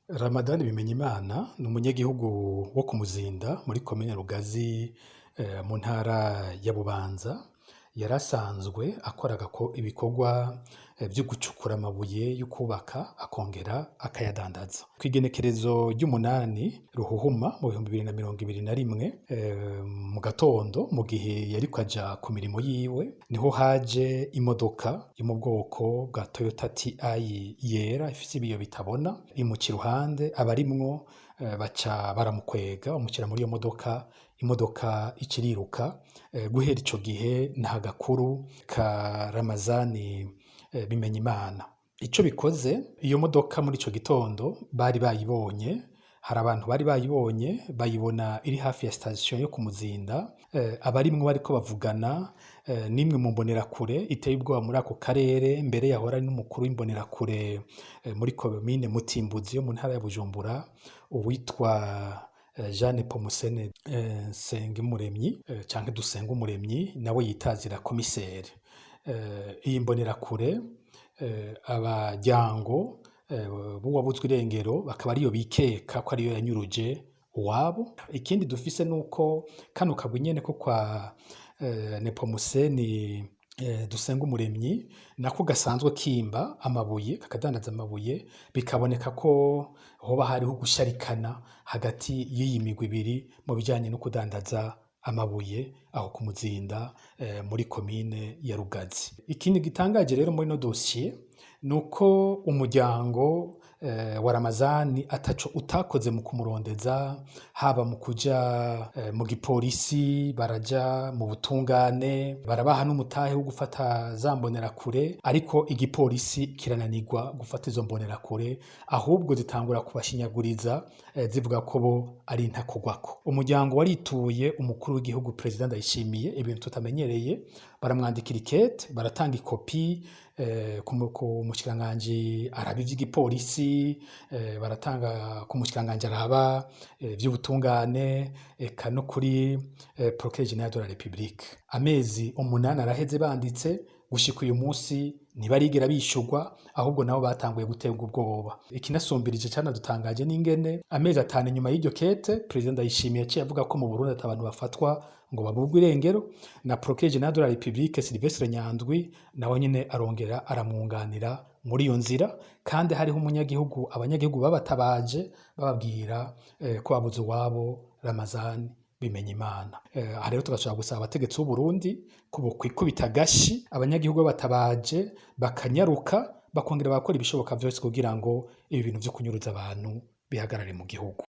Ramadani Bimenyimana ni umunyagihugu wo ku Muzinda muri komine Rugazi, mu ntara ya Bubanza. Yari asanzwe akora ibikorwa vyo gucukura amabuye yo kubaka, akongera akayadandaza. Kw'igenekerezo ry'umunani Ruhuhuma mu 2021, mu gatondo, mu gihe yariko aja ku mirimo yiwe, niho haje imodoka yo mu bwoko bwa Toyota TI yera ifise ibiyo bitabona, imuca iruhande, abarimwo baca baramukwega, bamushira muri iyo modoka, imodoka ica iriruka. Guhera ico gihe nta gakuru ka Ramazani Bimenyimana. Ico bikoze, iyo modoka muri ico gitondo bari bayibonye, hari abantu bari bayibonye, bayibona iri hafi ya sitasiyo yo ku Muzinda, abarimwo bariko bavugana n'imwe mu mbonerakure iteye ubwoba muri ako karere, mbere yahora ari n'umukuru w'imbonerakure muri komine Mutimbuzi yo mu ntara ya Bujumbura, uwitwa Jeanne Pomusene Nsengumuremyi canke Dusengumuremyi, nawe yitazira komiseri. Iyi mbonerakure, abaryango b'uwabuzwe irengero bakaba ariyo bikeka ko ariyo yanyuruje uwabo. Ikindi dufise nuko kano kagwi nyene ko kwa Nepomuseni Dusengumuremyi nako gasanzwe kimba amabuye, kakadandaza amabuye, bikaboneka ko hoba hariho ugusharikana hagati y'iyi migwi ibiri mu bijanye no kudandaza amabuye aho ku Muzinda, muri komine ya Rugazi. Ikindi gitangaje rero muri ino dosiye nuko umuryango wa Ramazani ataco utakoze mu kumurondeza, haba mu kuja mu gipolisi, baraja mu butungane, barabaha n'umutahe wo gufata za mbonerakure, ariko igipolisi kirananirwa gufata izo mbonerakure, ahubwo zitangura kubashinyaguriza, zivuga ko bo ari intakogwako. Umuryango warituye umukuru w'igihugu, Perezida Ndayishimiye, ibintu tutamenyereye, baramwandikira ikete, baratanga ikopi ku mushikiranganji araba ivy'igipolisi, baratanga ku mushikiranganji araba ivy'ubutungane, eka no kuri Procureur General de la République. Amezi 8 araheze banditse, gushika uyu munsi ntibarigera bishurwa, ahubwo nabo batanguye guterwa ubwoba. Ikinasumbirije canadutangaje n'ingene amezi 5 inyuma y'iryo kete, Perezida Ndayishimiye yaciye avuga ko mu Burundi ata bantu bafatwa ngo baburwe irengero, na Procureur General de la République Sylvestre Nyandwi nawe nyene arongera aramwunganira muri iyo nzira, kandi hariho umunyagihugu, abanyagihugu babatabaje bababwira ko babuze uwabo Ramazani Bimenyimana. Aha rero tugashobora gusaba abategetsi b'u Burundi ko bokwikubita agashi, abanyagihugu babatabaje bakanyaruka, bakongera bagakora ibishoboka vyose kugira ngo ibi bintu vyo kunyuruza abantu bihagarare mu gihugu.